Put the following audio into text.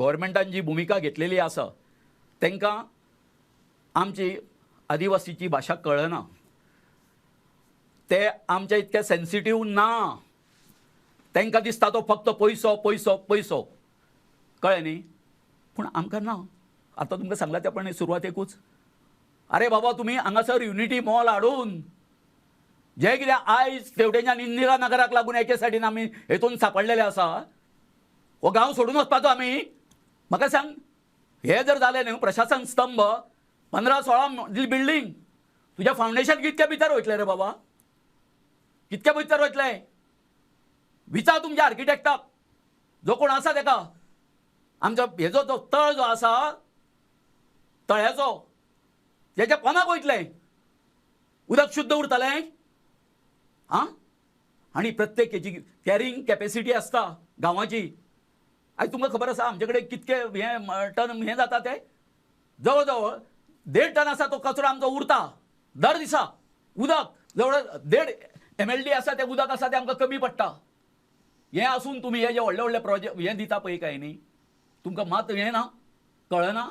गव्हर्मेंटान जी भुमिका घेतलेली आसा, तांकां आमची आदिवासीची भाशा कळना, ते आमच्या इतके सेन्सिटीव ना. तांकां दिसता तो फक्त पयसो पयसो पयसो, कळ्ळें न्ही? पूण आमकां ना. आतां तुमकां सांगलां तें पण सुरवातेकूच, अरे बाबा तुमी हांगासर युनिटी मॉल हाडून जे कितें आयज तेवटेच्यान इंदिरा नगराक लागून एके सायडीन आमी हेतून सांपडलेले आसा, हो गांव सोडून वचपाचो आमी? म्हाका सांग, हे जर जालें न्हू प्रशासन स्तंभ 15-16 बिल्डींग, तुज्या फावंडेशन कितक्या भितर वयतलें रे बाबा, कितक्या भितर वयतलें? विचार तुमच्या आर्किटेक्टाक जो कोण आसा तेका. आमचो हेजो जो तळ जो आसा तळ्याचो, तेच्या पोनाक वयतलें, उदक शुद्ध उरतलें? आं, आनी प्रत्येक हेची कॅरिंग कॅपेसिटी आसता गांवाची. आयज तुमकां खबर आसा आमचे कडेन कितके हे टन हें जाता ते, जवळ जवळ 1.5 टन आसा तो कचरो आमचो उरता दर दिसा. उदक जवळ 1.5 MLD आसा तें उदक आसा तें आमकां कमी पडटा. हें आसून तुमी हे जे व्हडले व्हडले प्रोजेक्ट हें दिता पळय काय न्ही, तुमकां मात हें ना, कळना.